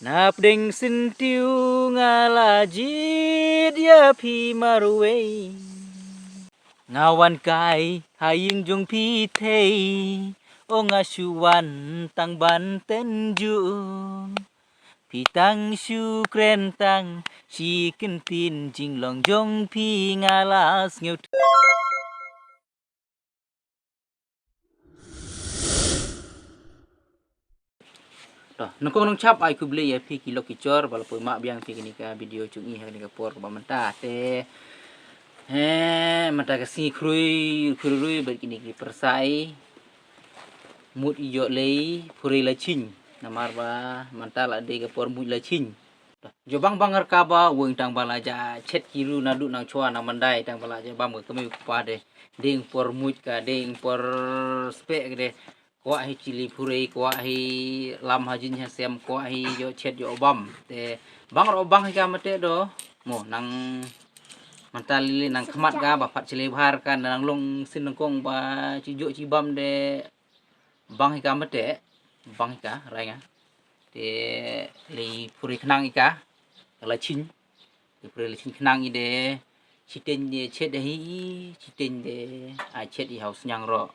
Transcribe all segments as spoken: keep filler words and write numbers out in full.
Na pdeng syntiew nga la jied ïa phi marwei. Nga wan kai ha ïing jong phi thei. O nga shu wan tang ban tynjuh. Phi tang shu kren tang shi kyntien, jinglong jong phi nga la sngewthuh. To, nyngkong nyngshap ai khublei ïa phi ki lok ki jor ba la poi map biang phi kane ka video jong ngi ha kane ka por kaba mynta te. He, mynta ka sngi khrui khrui bad kine ki pyrsa mut ïoh lei phurei la ching. Namar ba mynta la dei ka por mut la ching. Jubang bang rka ba weng tang ba la ja chet ki ru naduh nang chwa na mandai tang ba la ja bam ka kmie ka kpa de. Ding por mut ka ding por spek de. Kwah hi chili phurei, kwah hi lam ha jin ha sem, kwah hi ïoh chet ïoh bam. Te bang ro bang hi ka mate do. Mo nang mynta lili nang khmat ka ba pat chili bhar ka nang long sin nang kong ba chi ïoh chi bam de. Bang hi ka mate, bang hi ka rai nga. Te lei phurei khnang hi ka la ching. Te phurei la ching khnang hi de. Chiteng de chet de hi, chiteng de a chet hi haus nyang ro.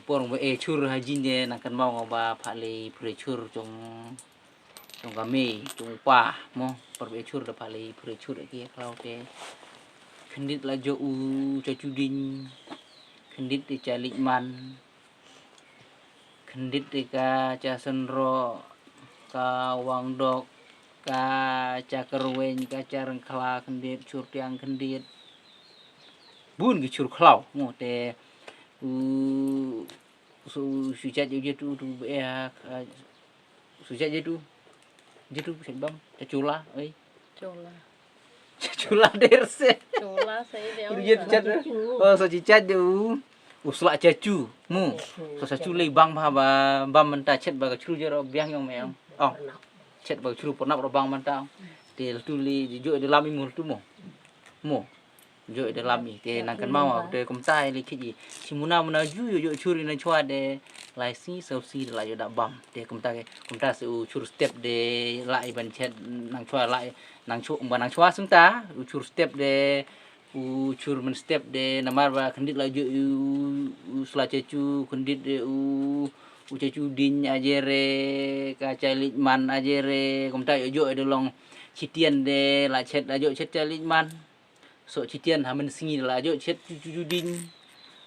Por ba e chur ha jin de nang kan mau ba pha lei phurei chur jong jong ka mei jong pa mo por ba e chur da pha lei phurei chur ki khlaw te. Khyndiat la jo u cha chu ding. Khyndiat de cha lik man. Khyndiat de ka cha senro, ka wangdok, ka cha kerweng, ka cha rengkhla khyndiat, chur tiang khyndiat. Bun ki chur khlaw mo te u su su cha ju tu tu be ha su cha ju tu ju tu sa bam cha chula oi. Chula. Chula der se. Chula se de. Ru jet chat. Oh so chi chat de u. U sla cha chu. Mu. So sa chu lei bang ba ba bam mynta chet ba ka chru jero biang yong me yong. Oh. Chet ba ka chru por nap ro bang mynta. Te tu lei jo de lam i mu tu mo. Mo. Jo de lam i te nang kan mau te kumta i lei khiji. Chi muna muna ju jo jo chur i na chwa de. Lai si so si de la jo da bam. Te kumta ke kumta se u chur step de la i ban chet nang chwa la i nang chwa ba nang chwa sung ta u chur step de u chur men step de namar ba khyndiat la ju u sla cha chu khyndiat de u u cha chu din a jere ka cha lik man a jere kumta jo jo de long chitian de la chet la jo chet cha lik man. So chitian ha men sngi la jo chet chu chu din.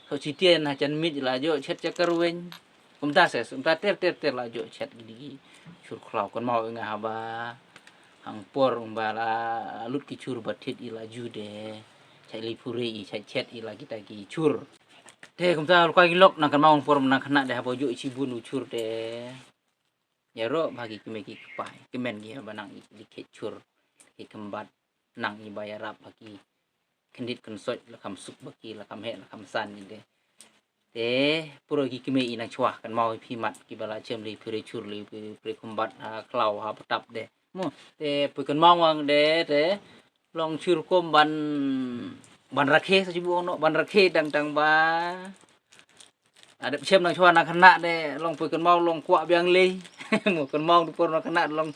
So chitian ha chan mit la jo chet cha kerweng. Kumta se, kumta ter ter ter la jo chet ki digi. Chur khlaw kan mau nga haba hang por ba la lut ki chur ba thit i la ju de. Chai li phure i chai chet i la kita ki chur. Te kumta lukai ki lok nang kan mau por nang khana de haba jo i chi bun u chur de. Ïa ro ba ki kmie ki kpa ki men ki ba nang i ki khet chur ki kembat nang i ba ïa rap ba ki khyndiat khynsoit la kham suk ba ki la kham heh la kham san ni de. Te puro ki kmie i nang chwa kan mau i phi mat ki ba la chem li phure chur li phure kumbat ha khlaw ha patap de. Mo te pui kan mau wang de te long chur kum ban ban rakhe sa chibu no ban rakhe dang dang ba. Adep chem nang chwa nang khana de long pui kan mau long kwah biang lei. Mo kan mau du por nang khana long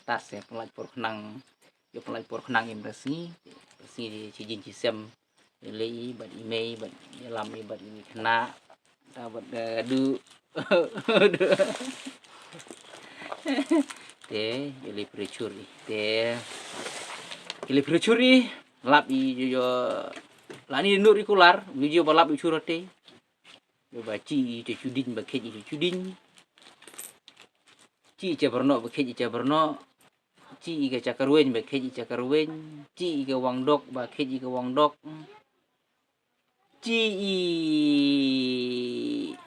tas ya pynlait por khnang. Yo pynlait por khnang im rasi. Rasi di chi jin chi sem. Lei bad i mei bad i lam i bad i khana. Ta bad eh, du. Te yo lei prechuri. Te yo lei prechuri lap i yo lani nur i kular video ba lap i churate. Yo ba chi i te chudin ba khet i te chudin. Chi i te berno ba khet i te berno. Chi i ke chakarwen ba khet i chakarwen. Chi i ke wangdok ba khet i ke wangdok. Chi i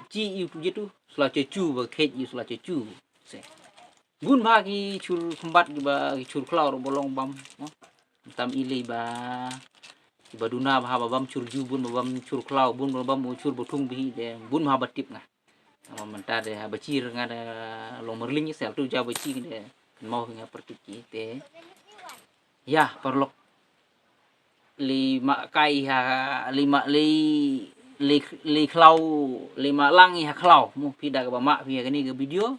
chi i tu jitu sla chechu ba khet i sla chechu. Se. Bun ba ki chur khumbat ki ba ki chur khlaw ro bolong bam. Tam i lei ba ki ba duna ba ba bam chur ju bun ba bam chur khlaw bun ba bam chur bothung bi de bun ba ba tip nga. Ama menta de ba chi nga de long merling sel tu ja ba chi de mau nga pertik ki te. Ya parlok. Li ma kai ha li ma li li li khlaw li ma lang i ha khlaw mu phi da ka ba ma phi ha kani ka video.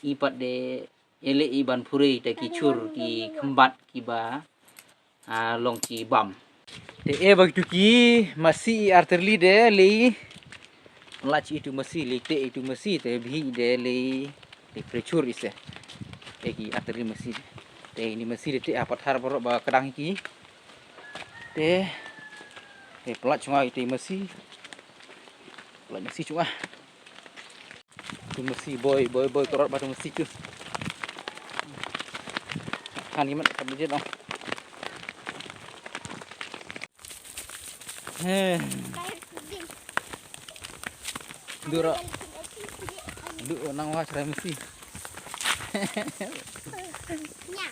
I pat de Ïaleh i ban pure ïa kita ki chur ki khymbat kiba, ah, long ki bam. Te e ba kitu ki masi i artylli de lei. Lah chi itu masi lei te itu masi te bhi de lei. Te pressure ise. Te ki artylli masi. Te ini masi de te a pathar baroh ba kdang ki. Te. Te pynlait chunga ite masi. Pynlait masi chunga. Tu masi boi, boi, boi, korot ba tu masi tu. Han imat ka bejit dong. He. Duro. Duro nang wa chrai masi. Nya.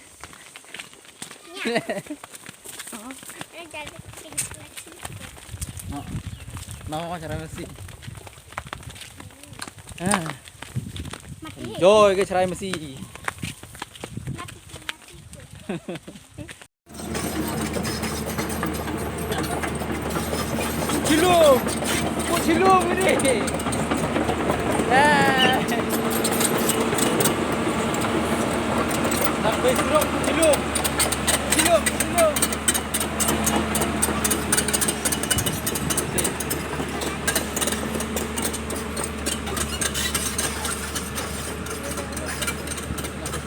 Nang wa chrai masi. Ah. Enjoy ka chrai masi. Chilum. Ko chilum ini. Ah. Nak beri surok ko chilum. Chilum, chilum.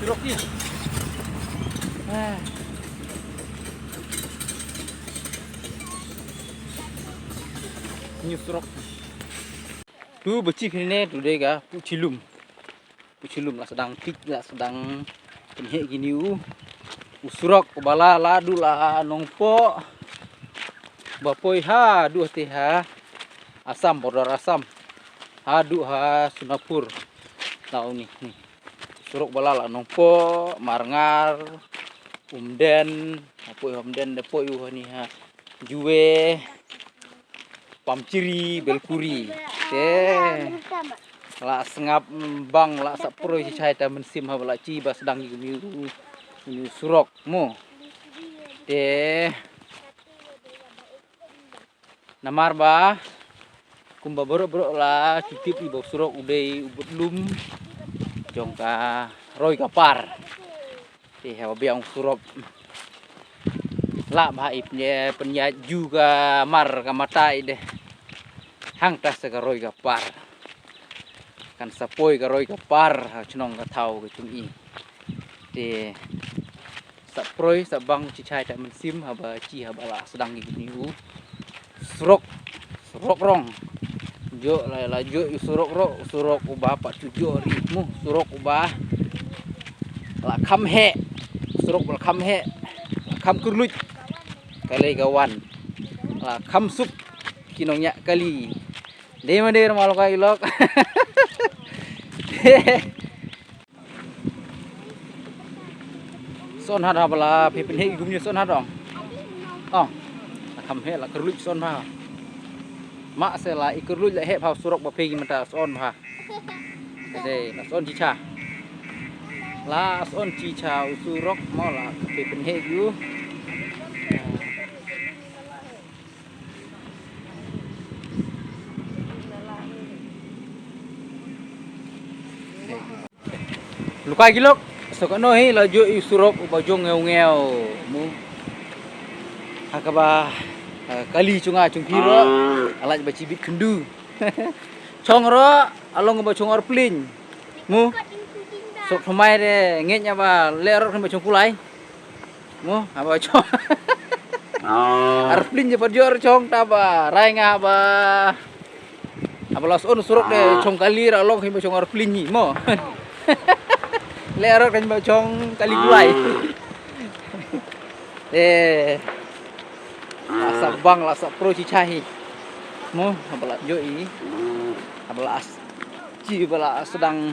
Surok ni. Ah. Ni surok. Tu bechik ni tu dei ka pu chilum. Pu chilum la sdang tik la sdang pynheh kini u. U surok u bala la du la Nongpoh. Ba poi ha du te ha Assam, border Assam. Ha du ha Sonapur. Tau ni ni. Surok bala la Nongpoh, Marngar, Umden, ha poi Umden de poi u ni ha. Juwe, Pamchiri, Belkuri. Te. La sngap bang la sa proi chi chai ta mynsiem ha ba la chi ba sdang ïa u surok mo. Te. Namar ba kumba baroh baroh la tip i ba u surok u dei u bad lum jong ka roi ka par. Te ha ba biang u surok la ba i pynïa pynïa ju ka mar ka mata i de. Hangta sa ka roi ka par. Kan sa poi ka roi ka par ha chnong ka thaw ka chung i. Te sa proi sa bang chi chai ta mynsiem ha ba chi ha ba la sdang i ni u. Surok, surok rong. Jo la la jo i surok ro, surok u ba pat chu jo ri mu, surok u ba la kham heh, surok ba la kham heh, la kham kyrluit. Ka lei ka wan. La kham suk ki nongñiah kali. Dei ma dei ma lo ka ilok. Son ha da ba la phi pynheh ki gum ni son ha dong. Ong. La kham heh la kyrluit son ha. Ma se la i kyrluit la heh pha surok ba phi ki mata son ha. Ade la son chi cha. La son chi cha u surok mo la phi pynheh ki u. Lukai gilok, so kano hi la jo i surok uba jong ngeu ngeu mu. Haka ba, eh, kali chunga chung phi ro, alaj ba chibit khyndu. Chong ro, along ba chong or plin. Mu. Sok thumai re, ngej nya ba le ro ba chong kulai. Mo, haba chong. Ar plin je pa jor chong ta ba rai nga ba. Haba la son surok de chong kali ra long hi ba chong ar plin ni mo. Le ra kan ba chong kali kulai. Eh. La sa bang la sa pro chi cha hi. Mo, haba la jo i. Haba la as. Chi ba la sdang.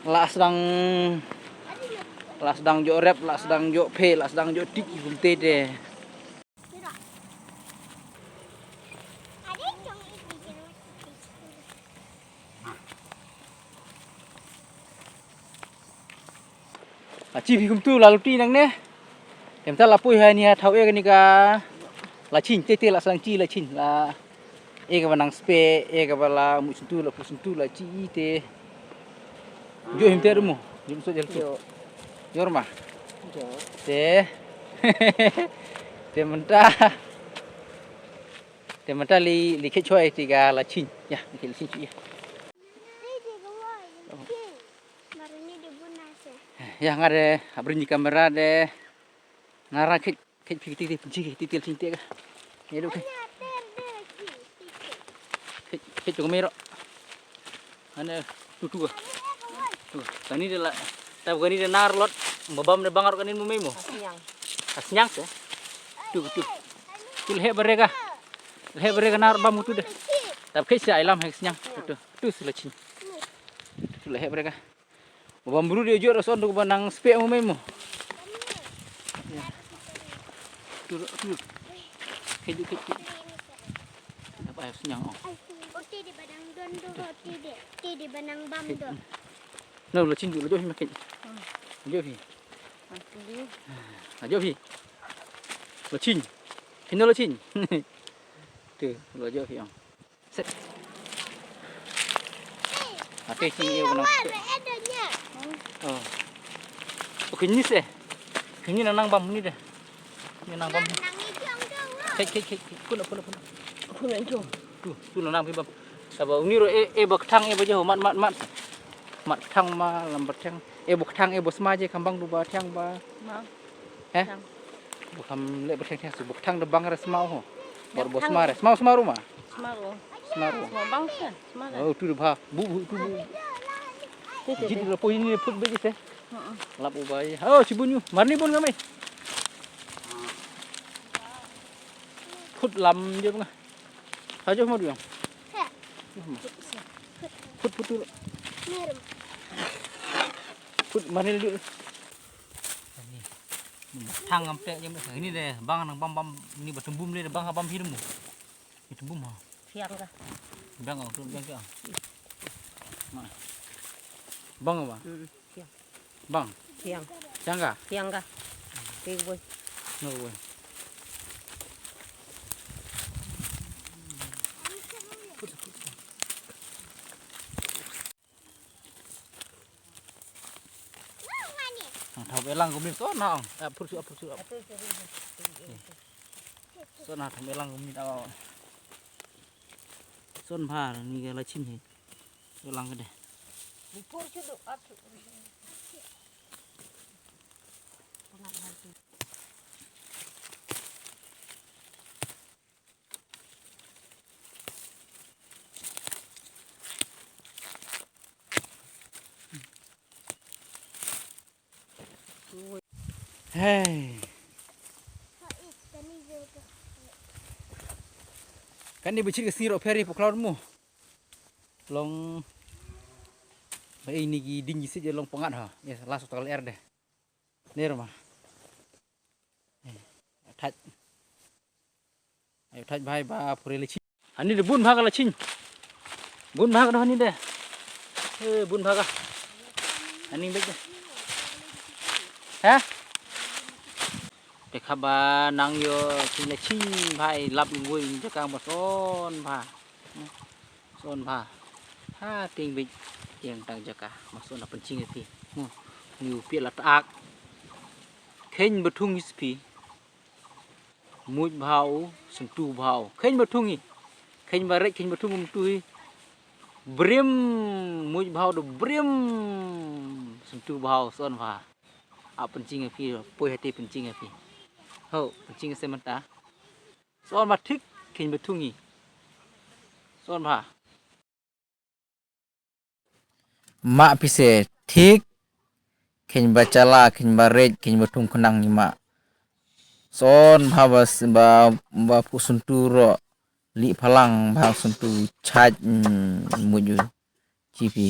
La sdang, la sdang jo rep, la sdang jo phe, la sdang jo tik kumte te. Achi phi kumtu la luti nang ne. Em ta la pui ha ni ha thau e ka ni ka. La chin te te la sdang chi la chin la. E ka ba nang spe, e ka ba la mu sentu la pu sentu la chi i te. Jo him te rumu. Jum so jel tu. Yo. Yor ma. Yo. Te. Te mynta. Te mynta li, li khet choi ti ga la chin. Ya, li khet la chin ya. Ya nga de abrin kamera de. Nga ra khet Khet phi kiti ti pynchi kiti ti pynchi ti ka. Ye du khet. Khet khet jong me ro. Ane tu tu ka. Tu. Kani de la. Tab kani de nar lot. Babam de bangar kani mu me mo. Asnyang. Asnyang se. Tu tu. Tu leh bare ka. Leh bare ka nar bam tu de. Tab khet se ai lam he snyang. Tu. Tu sila chin. Tu leh bare ka. Ba bam bru de jor son tu ba nang spek mo me mo. Tu tu. Khe ju khe. Apa ya senyang oh. Oti di badang don do oti di. Oti di badang bam do. No la chin ju la jo hi ma khe. Jo hi. Jo hi. La chin. Kino la chin. Tu la jo hi ong. Ate sing eo nang. Oh. Oke ni se. Kini nang nang bam ni de. Ni nang bam. Kek kek kek. Kuna kuna kuna. Kuna itu. Tu tu nang nang bam. Aba uni ro e e bak thang e bajo mat mat mat. Mat thang ma lam bak thang. E bak thang e bos ma je kambang du ba thang ba. Ma. He? Bukam le bertheng theng su buk thang de bang re smau ho. Bor bos mare. Smau smau ruma. Smau. Smau. Smau bang sen. Smau. Oh tu de bha. Bu bu tu bu. Jit de po ini put be jit eh. Lap u bai. Oh si bunyu. Marni bun kami. Put lam je bunga. Hajo ma du yang. Put put tu. Put marni du. Thang ngam tek jam ini de bang nang bam bam ni ba tembum le bang bam hi demu. Ni tembum ha. Siang ka. Bang au tu bang ka. Ma. Bang ba. Hmm, siang. Bang. Siang. Siang ka. Siang ka. Ke boy. No boy. Thau belang kumni so na ong. Apur su apur su. So na thau belang kumni ta. Son pha ni ga la chin he. Belang ka de. Pur su do ap su. Hey. Kani bachit ka sngi ro pheri pukhlaw mo. Long. Ba ini ki ding ki sit long pangat ha. Yes, last hotel er de. Ner ma. Thaj. Ayo thaj bhai ba pure le chin. Ani de bun bha ka la chin. Bun bha ka do ani de. Eh bun bha ka. Ani bek de. Ha? Te khaba nang yo chin le chin bhai lap ngui jaka ma son bha. Son bha. Ha ting bik ïeng tang jaka ma son na pynching ïa phi. Mu. Ngi u pia la tak. Khein ba thung ïa phi. Muj bha u, syntu bha u. Khein ba thung hi. Khein ba rek, khein ba thung um tu hi. Brim, muj bha u da brim. Syntu bha u, son bha. A pynching ïa phi, poi hati pynching ïa phi. Ho, pynching ïa se mynta. Son ba thik, khein ba thung hi. Son ba. Ma phi se thik, khein ba chala, khein ba rej, khein ba thung khnang ni ma. Son ba ba ba ba pu suntu ro, li phalang ba suntu chaj, mm, muju. Chi phi.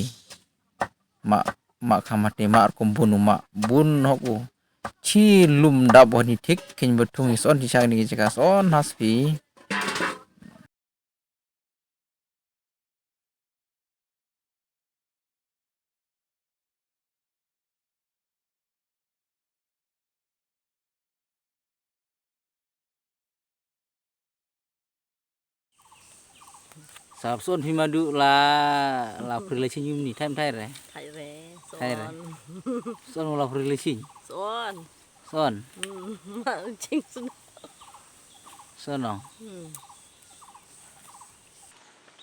Ma, ma kham hate ma kum bun u ma. Bun hok u. Chi lum dap wa ni thik, khein ba thung hi son chi chak ni jaka son has phi. Sap son phi ma du la, la phi la chi yum ni, thai thai re. Thai re. Hai, Ran. Son. Son wala relation? Son. Son. Hmm, ma jing son. Son, no? Hmm.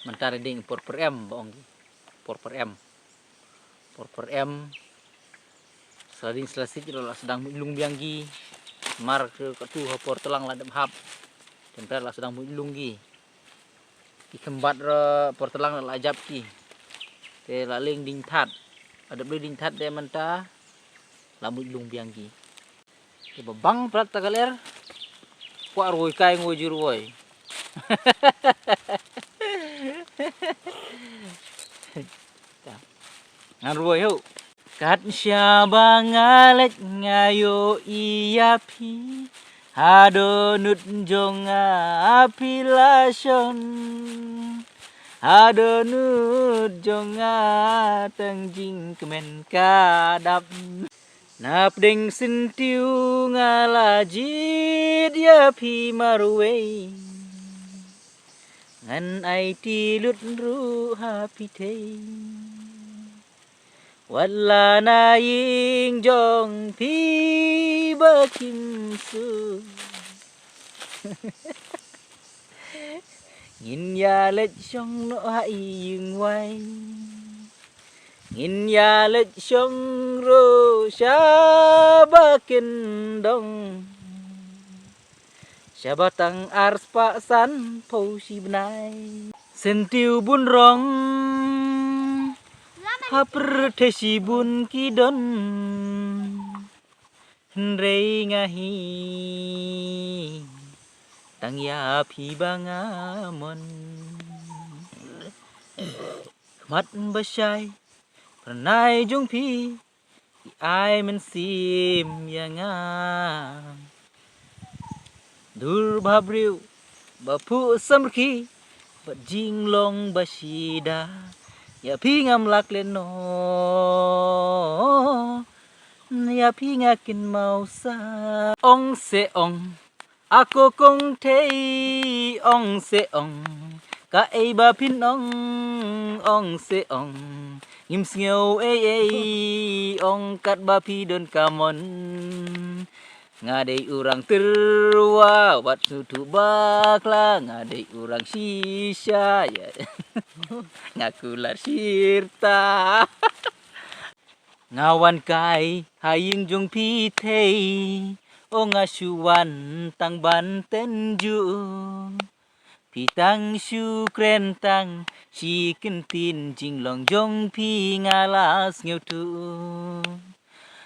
Mynta dei ding por por em ba ong ki. Por por em. Por por em. Sla ding sla sik la sdang mih lung biang ki. Mar ka tu ha por tlang la dep hap. Tempre la sdang mih lung ki. Ki khymbat ra por tlang la jap ki. Te la leng ding that. Adep ding that de mynta la mih lung biang ki. Te ba bang plat ta ka ler. Kwah rwoi kai ngoi ju rwoi. Ngan rwoi ho. Kat shaba nga leit nga ïohi ïa phi. Ha dohnud jong nga phi la shong. Ha dohnud jong nga tang jingkmen ka dap. Na pdeng syntiew nga la jied ïa phi marwei. Ngan aiti lut ruh ha phi thei. Wat la na ïing jong phi ba kim suk. Ngin ïa leit shong noh ha ïing wai. Ngin ïa leit shong ruh shaba kyndong. Shaba tang ar spah sanphew shi bnai. Syntiew bun rong ha pyrthei shibun ki don. Hynrei nga hi tang ïa phi ba nga mon. Khmat ba shai phyrnai jong phi ki ai mynsiem ïa nga. Dur ba briew ba phuh samrkhie bad jinglong ba shida. Ïa phi ngam lah leh noh. Ïa phi nga kynmaw sa. Ong se ong. Ako kong thei ong se ong. Kaei ba phin ong, ong se ong. Ngim sngew ei ei ong katba phi don ka mon. Nga dei u rang tyrwa wat sngewthuh bakla, nga dei u rang shisha ïa. Nga kular shirta. Nga wan kai ha ïing jong phi thei, o nga shu wan tang ban tynjuh. Phi tang shu kren tang shi kyntien, jinglong jong phi nga la sngewthuh.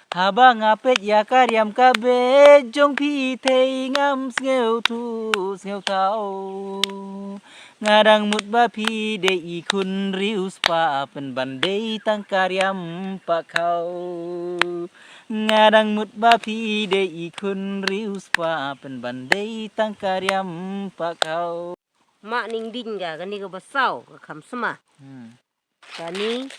Haba nga peit ïa ka riam ka beit jong phi thei ngam sngewthuh sngewthaw. Nga dang mut ba phi dei i khun riewspah pynban dei tang ka riam pakhaw. Nga dang mut ba phi dei i khun riewspah pynban dei tang ka riam pakhaw. Ma ning ding ka, kane kaba saw, ka kham sma. Hmm. Kane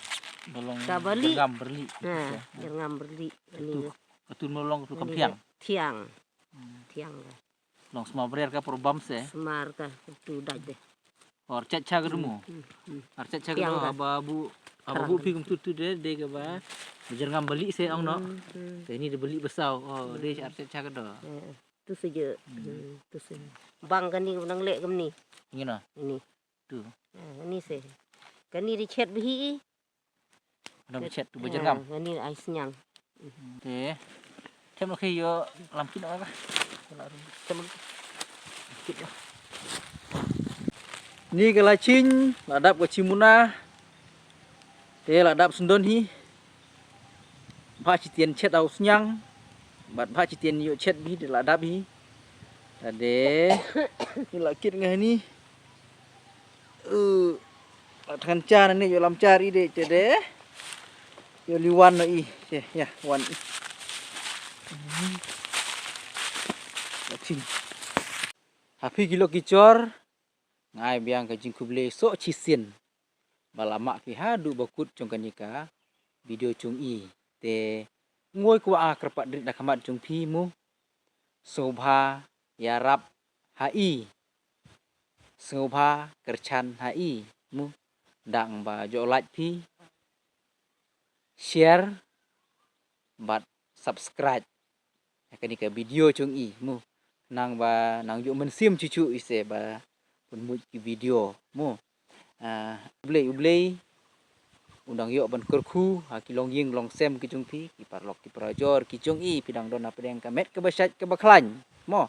ka bali. Jyrngam bali. Ha, jyrngam bali. Kane ka tu, ka tu molong tu kam thiang. Thiang. Hmm. Thiang ka. Long sma brer ka por bam se. Smar ka tu dai de. Or chat cha ka dumu. Hmm, hmm, hmm. Ar chat cha ka do haba bu, haba bu phi kum tu tu de, de ka ba. Jyrngam bali se ong no. Hmm, hmm. Te ni de bali basaw. Oh, de ar chat cha ka do. Eh, tu se je. Hmm. Hmm, tu se. Bang kani nang leh kamni. Ngino. Ini. Tu. Ah, kani se. Kani di chet bhi. Ada chet tu bajyrngam. Ah, kani ai sniang. Te. Them lo khe ïoh lam kit ka. Them lo kit. Ni ka la ching, la dap ka chimuna. Te la dap sendon hi. Bha chitian chet au sniang. Bad bha chitian ïoh chet bhi te la dap hi. Tade. Ni la kit nga ni. Uh, la than cha na ni ïoh lam cha ri de tade. Ïoh liwan no i. Che, ya, wan i. La ching. Ha phi ki lok ki jor. Nga ai biang ka jingkhublei soh shisien ba la mad phi haduh ba kut jong kane ka video jong i. Te ngoi kwah kyrpad rit na khmat jong phi mo. Sngewbha ïarap ha i. Sngewbha kyrchan ha i mo. Dang ba jooh lait phi. share bad subscribe ha kane ka video jong i mo. Nang ba nang ïoh mynsiem chuchu i se ba pynmut ki video mo. Ah, U Blei, U Blei u dang ïoh ban kyrkhu ha ki longïing longsem ki jong phi, ki paralok ki parajor ki jong i, phi dang don hapdeng ka met kaba shait kaba khlaiñ mo.